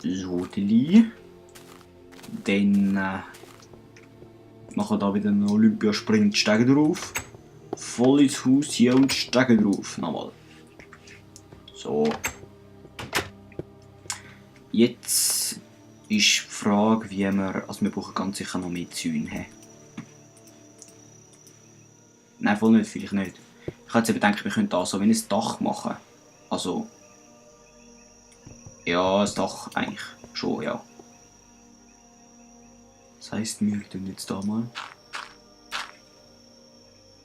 So, die. Dann machen wir da wieder einen Olympiasprint, Steigen drauf. Voll ins Haus hier und Steigen drauf. Nochmal. So. Jetzt ist die Frage, wie wir. Also, wir brauchen ganz sicher noch mehr Zäune. Nein, voll nicht, vielleicht nicht. Ich habe jetzt bedenkt, wir können da so wie ein Dach machen. Also. Ja, das Dach eigentlich schon, ja. Das heisst, wir tun jetzt da mal.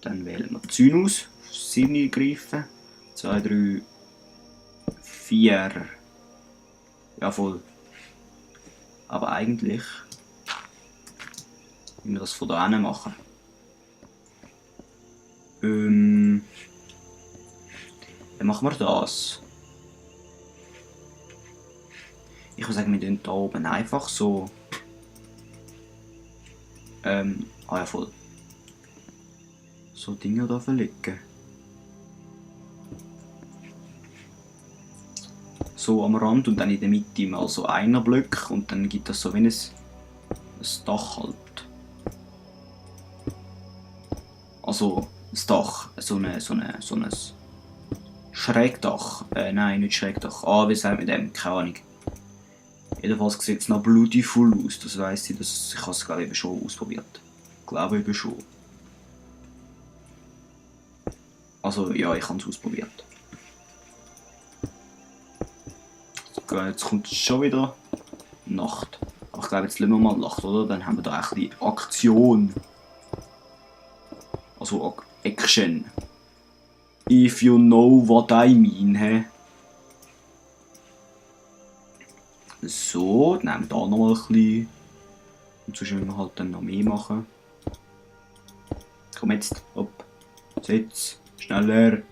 Dann wählen wir die Zäune aus. 7 greifen. 2, 3, 4. Ja, voll. Aber eigentlich. Wie wir das von da hinten machen. Dann machen wir das. Ich würde sagen, wir tun da oben einfach so. Ja voll. So Dinge da verlegen. So am Rand und dann in der Mitte mal so einer Block und dann gibt das so wie ein Dach halt. Also das Dach, so ein Schrägdach. Nein, nicht Schrägdach. Wie sagt man dem? Keine Ahnung. Jedenfalls sieht es noch beautiful aus, das weiss ich. Ich habe es glaube ich schon ausprobiert. Ich glaube eben schon. Also ja, ich habe es ausprobiert. Jetzt kommt schon wieder Nacht. Aber ich glaube, jetzt lassen wir mal Nacht, oder? Dann haben wir da ein bisschen Aktion. Also Action. If you know what I mean, hä? So, dann nehmen wir da noch mal ein bisschen. Und sonst müssen wir halt dann noch mehr machen. Komm jetzt, hopp. Sitz, schneller.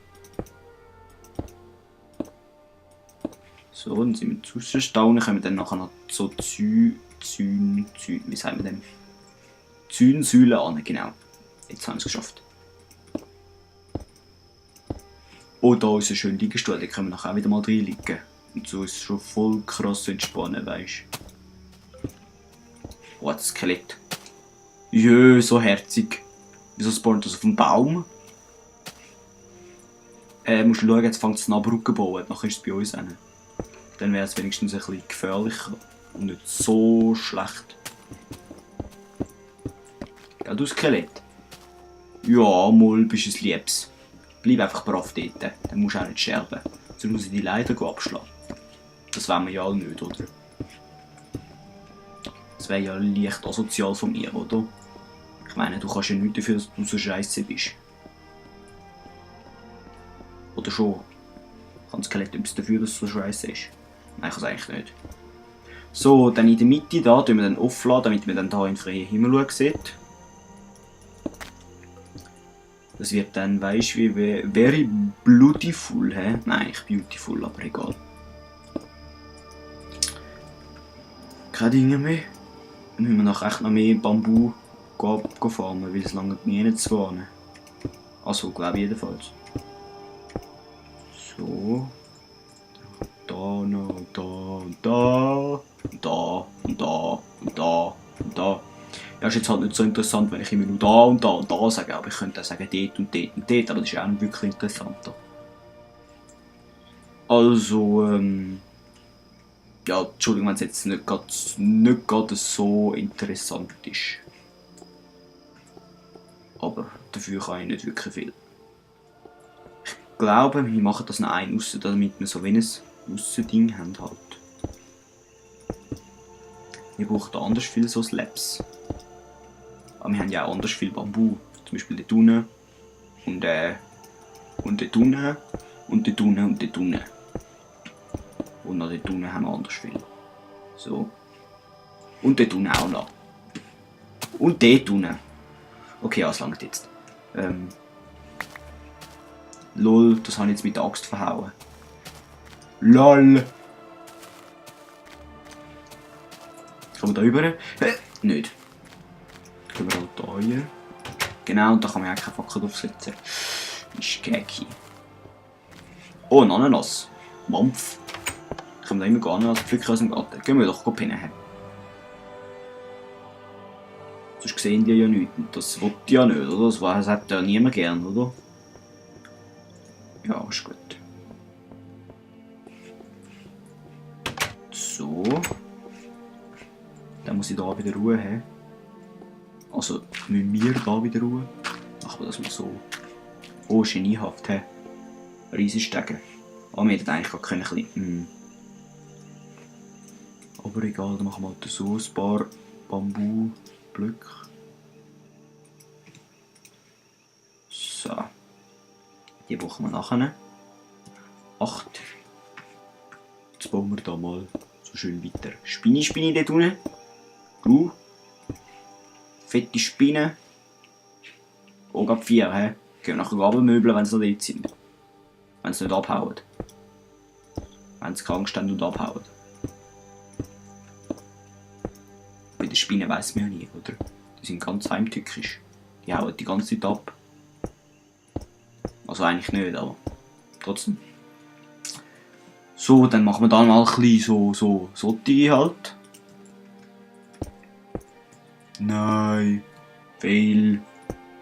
So, dann sind wir zusammenstaunen, können wir dann nachher noch so wie sagen wir denn? Zäunsäulen an, genau. Jetzt haben wir es geschafft. Oh, da ist ein schöner Liegestuhl, da können wir nachher auch wieder mal drin liegen. Und so ist es schon voll krass entspannen, weisst du. Oh, das Skelett. Jö, so herzig. Wieso spawnt das auf dem Baum? Musst du schauen, jetzt fängt es an Brücken bauen, nachher ist es bei uns hin. Dann wäre es wenigstens ein bisschen gefährlicher und nicht so schlecht. Ja, du Skelett. Ja, mal bist du ein Liebes. Bleib einfach brav dort, dann musst du auch nicht sterben. Sonst muss ich die Leiter abschlagen. Das wollen wir ja alle nicht, oder? Das wäre ja leicht asozial von mir, oder? Ich meine, du kannst ja nichts dafür, dass du so scheiße bist. Oder schon? Kann das Skelett etwas dafür, dass es so scheiße ist? Nein, ich kann es eigentlich nicht. So, dann in der Mitte da tun wir dann aufladen, damit man dann hier in den freien Himmel sieht. Das wird dann, weißt du, wie very beautiful, hä? Nein, nicht beautiful, aber egal. Keine Dinge mehr. Dann müssen wir nachher echt noch mehr Bambu farmen, weil es lange nie zu fahren. Also, glaube ich jedenfalls. So. Da noch, da und da. Und da und da und da und da. Ja, ist jetzt halt nicht so interessant, wenn ich immer nur da und da und da sage, aber ich könnte auch sagen dort und dort und dort, aber das ist auch nicht wirklich interessanter. Also, ja, Entschuldigung, wenn es jetzt nicht gerade so interessant ist. Aber dafür kann ich nicht wirklich viel. Ich glaube, wir machen das noch ein aussen, damit wir so wie ein Aussending haben halt. Wir brauchen da anders viel so Slabs. Aber wir haben ja auch anders viel Bambu. Zum Beispiel dort unten. Und dort unten. Und dort unten und dort unten. Und noch dort unten haben wir anders viel. So. Und dort unten auch noch. Und dort unten. Okay, das langt jetzt. Lol, das habe ich jetzt mit der Axt verhauen. LOL! Kommen wir da rüber? Nicht. Gehen wir halt da hier. Genau, und da kann man eigentlich keine Fackel draufsetzen. Ist gäcki. Oh, ein Ananas. Mampf. können wir da immer gar nicht als Pflücker aus dem Garten. Gehen wir doch pinnen. Sonst sehen die ja nichts. Und das will die ja nicht, oder? Das hat ja niemand gern, oder? Ja, ist gut. So. Dann muss ich da wieder Ruhe haben. Also, müssen wir da wieder Ruhe? Machen wir das mal so. Oh, geniehaft, hä? Riesenstegen. Aber wir hätten eigentlich gar können Aber egal, dann machen wir halt so ein paar Bambublöcke. So. Die brauchen wir nachher. 8. Jetzt bauen wir da mal so schön weiter. Spinne dort unten. Du. Fette Spinne. Oh, gerade 4, hä? Gehen wir nachher runtermöbeln, wenn sie noch dort sind. Wenn sie nicht abhauen. Wenn sie krank stehen und abhauen. Bei den Spinnen weiss man ja nie, oder? Die sind ganz heimtückisch. Die hauen die ganze Zeit ab. Also eigentlich nicht, aber trotzdem. So, dann machen wir da mal ein bisschen so halt. Nein. Fail.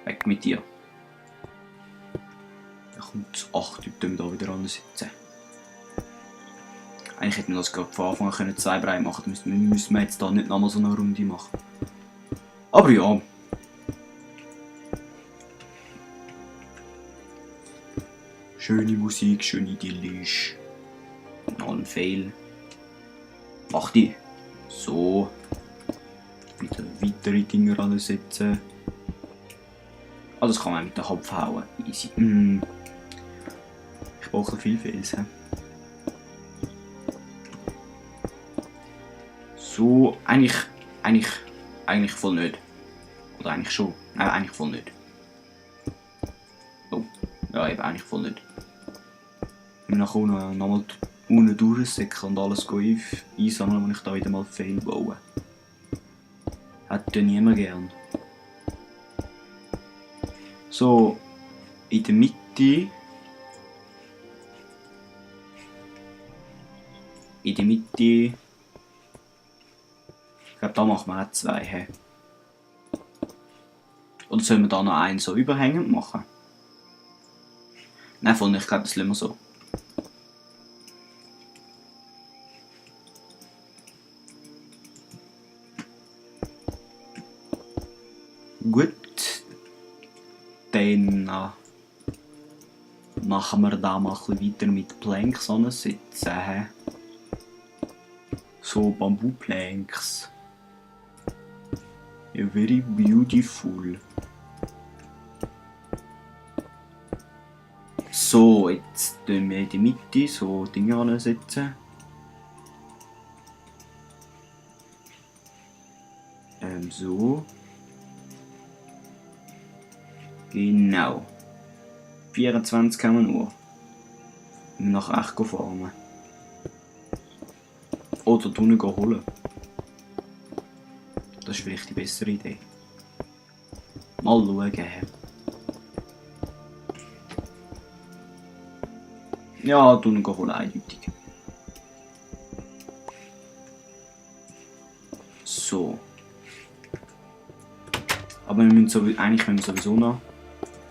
Weg mit dir. Dann kommt das 8, wir da wieder sitzen. Eigentlich hätten wir das gerade von Anfang an 2 Brei machen können. Müssen wir jetzt da nicht nochmal so eine Runde machen. Aber ja. Schöne Musik, schön idyllisch. Noch ein Fail. Mach die. So. Wieder weitere Dinger ansetzen. Also das kann man mit dem Kopf hauen. Easy. Ich brauche viel Fails. So, eigentlich voll nicht. Oder eigentlich schon. Nein, eigentlich voll nicht. Oh, ja, eben eigentlich voll nicht. Wir nachher nochmal unten durchsäckeln und alles einsammeln, wenn ich da wieder mal Fail baue. Hätte ja niemand gern. So, in der Mitte. Ich glaube, da machen wir auch 2. He. Oder sollen wir da noch einen so überhängend machen? Nein, voll nicht. Ich glaube, das lassen wir so. Gut. Dann machen wir da mal ein bisschen weiter mit Planks ansetzen. So Bamboo-Planks. Ja, very beautiful. So, jetzt tun wir in die Mitte so Dinge ansetzen. So. Genau. 24 haben wir nur. Nach echt farmen. Oder Tunnel holen. Das ist vielleicht die bessere Idee. Mal schauen. Ja, Tunnel holen eindeutig. So. Aber wir müssen eigentlich können wir sowieso noch.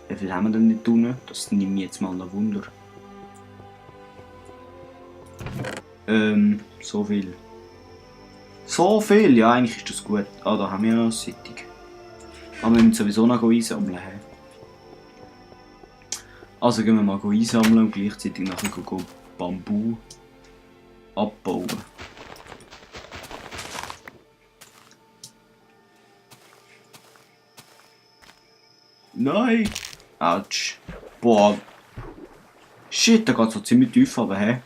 Wie viel haben wir denn nicht tun? Das nimmt mich jetzt mal ein Wunder. So viel. So viel? Ja, eigentlich ist das gut. Ah, da haben wir ja noch Sättig. Aber wir müssen sowieso noch einsammeln. Also gehen wir mal einsammeln und gleichzeitig nachher Bambu abbauen. Nein! Autsch. Boah. Shit, da geht so ziemlich tief, aber hä?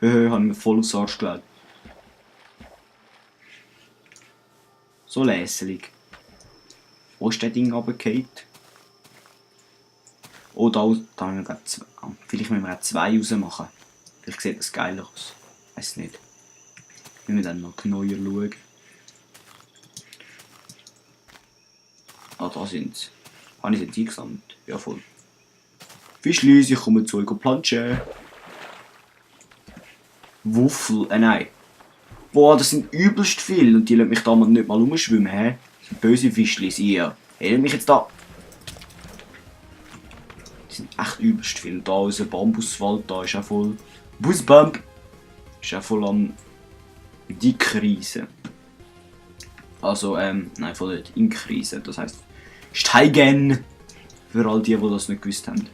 Habe ich mir voll aufs Arsch gelegt. So lässig. Wo ist das Ding runtergefallen? Oh, da haben wir gerade 2. Vielleicht müssen wir auch 2 rausmachen. Vielleicht sieht das geiler aus. Weiß nicht. Wir müssen dann noch genauer schauen. Ah, da sind sie. Habe ich jetzt eingesammelt? Ja, voll. Fischlis, ich komme zu euch planschen. Wuffel, nein. Boah, das sind übelst viele und die lassen mich da mal nicht mal rumschwimmen, hä? Das sind böse Fischlis, ihr. Hey, mich jetzt da... Die sind echt übelst viele. Da unser Bambuswald, da ist auch voll... Busbump! Ist auch voll am... Die Krise. Also, nein, voll nicht. In Krise. Das heisst... Steigen! Für all die das nicht gewusst haben.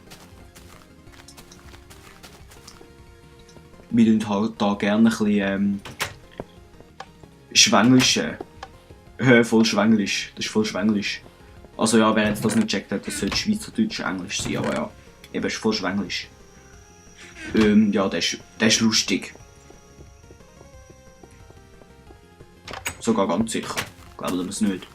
Wir tun halt da gerne ein bisschen, Schwenglischen. Voll Schwenglisch. Das ist voll Schwenglisch. Also ja, wer jetzt das nicht checkt hat, das sollte Schweizerdeutsch Englisch sein, aber ja. Eben, ist voll Schwenglisch. Ja, der ist lustig. Sogar ganz sicher. Glaubt ihr das nicht?